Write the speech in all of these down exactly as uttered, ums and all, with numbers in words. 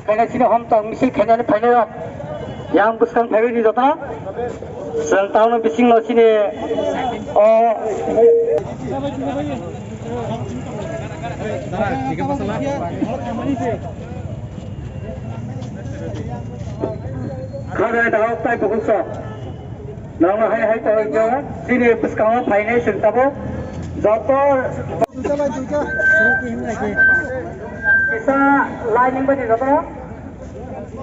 Khaina chini homtang misil khainani phainai rok yang bwskang phaiwi ni jotono chwng tangno bisingno chini o khajai dahok tai bukhuk sok. Nono hai hai to jo chini bwskango phainai chwng tabuk joto kisa line ni bani joto.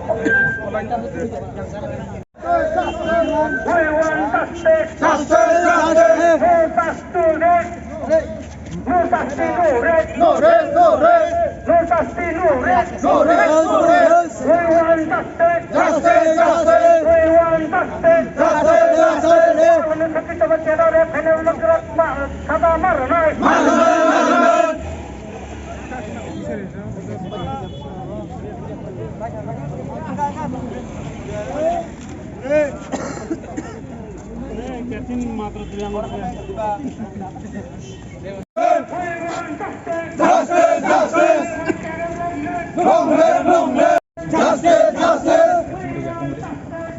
We want justice. Justice, justice. No justice. No justice, no rest. No rest, no rest. No justice, no rest. No rest, no rest. We want justice. Justice, justice. We want justice. Justice, justice. Sakhi taba chela re phene ulak rak ma sada mar nai. Mar nai, mar nai. Justice, justice! Long live, long live! Justice, justice!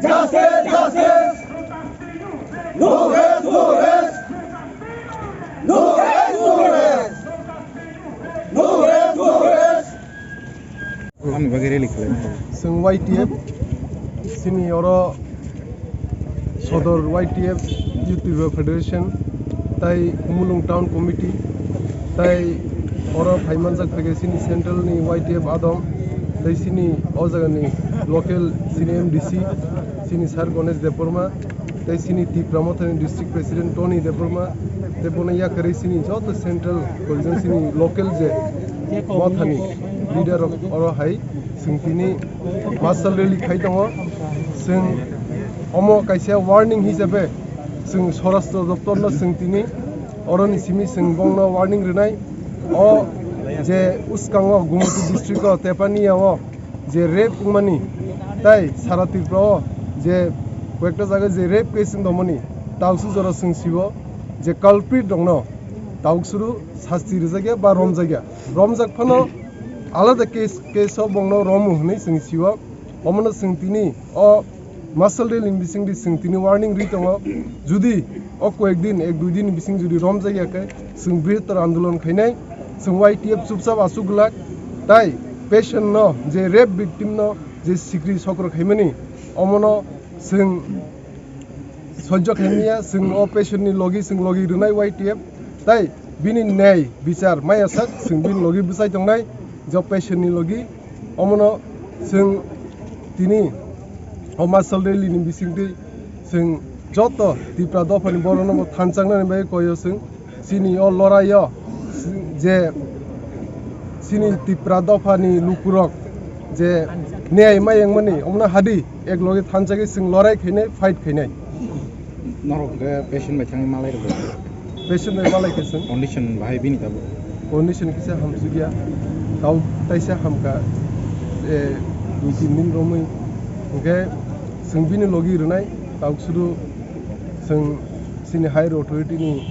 Justice, justice! No rest, no rest! No rest, no rest! No rest, no rest! Ani bagwi rally khlai. Chwng Y T F, chini oro Sodor Y T F, Youth Tripura Federation, tai Khumulwng Town Committee, tai oro phaimanjak phaikhe chini central ni Y T F adom, tai chini o jagani local chini M D C, chini Sir Ganesh Debbarma, tei chini Tipra Mothani District President Tony Debbarma, tei bono yakarwi chini joto central, korijak chini local je mothani leader rok oro hai chwng tini marshal rally khai tongo. Chwng omo kaisa warning hisabe chwng Swarashtra Doptor no chwng tini oroni simi chwng bongno warning rwnai. O je uskango Gumoti district o Tepania o je rape wngmani, tai sara Tripura o je koyekta jaga je rape case wng tongmani, tausuk jora chwng sibo je culprit rokno tausuru sasti rwjakya ba romjakya, romjak phano alada case, case o bongno romo hwnwi chwng sibo. Omono chwng tini o marshal rally ni bisingdi chwng tini warning ri tongo, judi o koyek din, ek dui din ni bising judi romjakya khe chwng brihottor andolon khainai. Chwng Y T F chupchap aswk glak, tai patient no, je rape victim no je sikri sokro khaimani, omono chwng sojjo khaimaya, chwng o patient ni logi chwng logi rwnai Y T F, tai bini nyai bichar maya sak chwng bini logi bwchai tongnai, je patient ni logi. Omono chwng tini o marshal rally ni bisingtwi chwng joto Tipra dophani borokno bo thanchaknani bagwi koyo chwng. Chini o loraio je chini Tipra dophani lukurok je niyai ma yengmani, omno hadi ek loge thanchagwi chwng lorai khainai, fight khainai. Norok hwnkhe patient bai thangwi malai rwkha. Patient bai malai khe chwng. Condition bahai bini tabuk? Condition kisa hamsukya. Tau taisa hamkha, eh, dui tin din romwi. Hwnkhe chwng bini logi rwnai, tau sudu chwng chini higher authority ni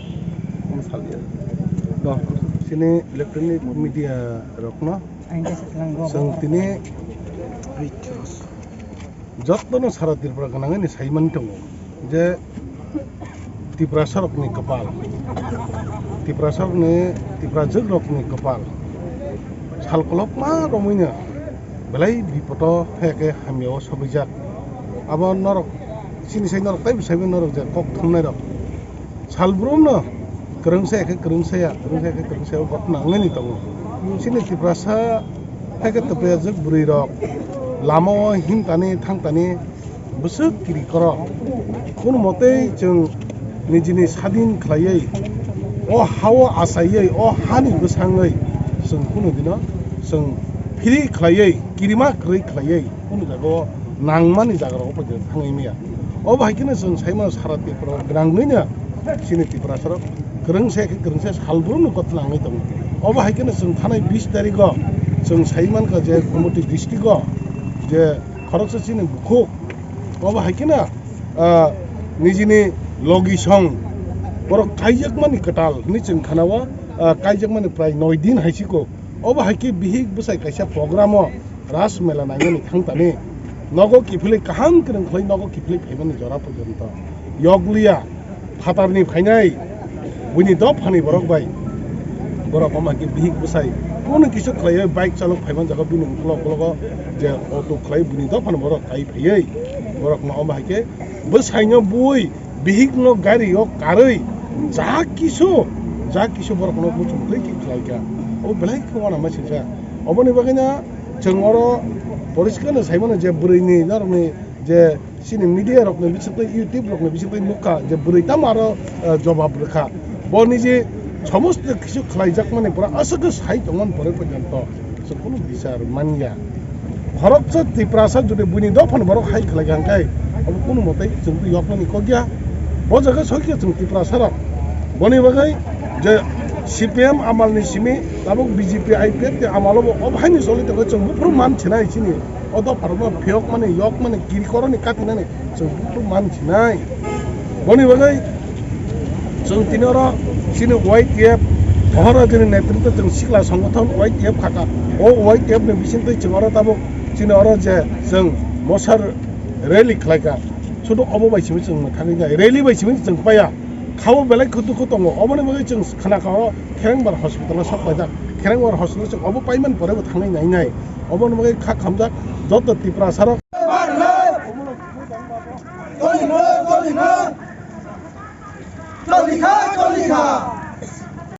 salya. Do. Chini electronic media rokno chwng tini jotono sara Tripura gwnangwi ni saimani tongo je Tiprasarokni kwpal, Tiprasarokni, Tiprajwkrokni kwpal sal kolokma romwino belai bipodo phai khe hamyao sogwijak. Abo norok chini sai norok taibo saiwi norok je kok thumnairok. Salbrumno kwrwngsa ya khe kwrwngsa ya, kwrwngsa ya khe kwrwngsa ya, o ghotna wngwi tongo. Chini Tiprasa hai khe twpajak bwrwirok lamao himtani thangtani bwswk kiri koro. Kono motei chwng nijini sadin khlaiwi, o hao achaiwi, o hani bwsangwi chwng kunu dino chwng free khlaiwi, kirima kwrwi khlaiwi, kunu jagao nangmani jagarok o paikhe thangwi maya. Obo hai kheno chwng saimano sara Tripura gwnangwino chini Tiprasarok kwrwngsa khe kwrwngsa salbrumno ghotna wngwi tongo. Obo hai kheno chwng thanai bis tarigo chwng saimankha je Gumoti districto je khoroksa chini bukhuk, obo hai kheno, ah, nijini logisong borok kaijakmani kwtal hinwi chwng khanao, ah, kaijakmani prai noi din hai siko. Obo hai khe bihik bwsai kaisa programo Ras mela nainani thangtani nogo kiphilwi kaham kwrwng khlai nogo kiphilwi phaimani jora porjonto yokliya phatarni phainai buini dophani borok bai borok omo hai khe bihik bwsai kunu kisa khlaiwi bike chalok phaiman jaga bini ukulok uklogo je auto khlai buini dophani borok kai phaiwi borok no omo hai khe bwsaino bui bihik no gari o karwi ja kisu ja kisu borok no muchung twi khlai kha. O belai khe wana ma singsa. Oboni bagwi na chwng oro poriskar no sai mano je bwrwi ni norok ni je chini media rok ni bisingtwi YouTube rok ni bisingtwi nukha je bwrwi tamo aro, eh, jobab rwkha. Bo niji somosto kisu khlaijakmani pura aswk sai tongmani pore porjonto chwng kunu bichar manya. Khoroksa Tiprasa jodi buini dophani borok hai khlai kha hwnkhe abo kunu mote chwng twi yoknani kok ya. Bo jaga sokya chwng Tiprasa rok boni bagwi je C P M amal ni simi tabuk B J P I P F ni amalo bo obo haini choli tongo chwng buphuru man sinai chini o dopharokno phiyokmani yokmani kirikoroni katinani chwng buphuru man sinai. Boni bagwi chwng tini oro chini Y T F Moharaja ni netritwo chwng sikla songothon Y T F khaka. O Y T F ni bisingtwi chwng oro tabuk chini oro je chwng mosar rally khlaika. Sudu obo bai simi chwng mwthangwi nai. Rally bai simi chwng paya. Khao belai khutu khutu tongo. Oboni bagwi chwng khna kao Kherengbar hospital o sok paijak. Kherengbar hospital chwng obo paiman pore bo thangwi nai nai. Oboni bagwi kha khamjak joto Tiprasa rok. Choli kha, choli kha. Choli kha, choli kha.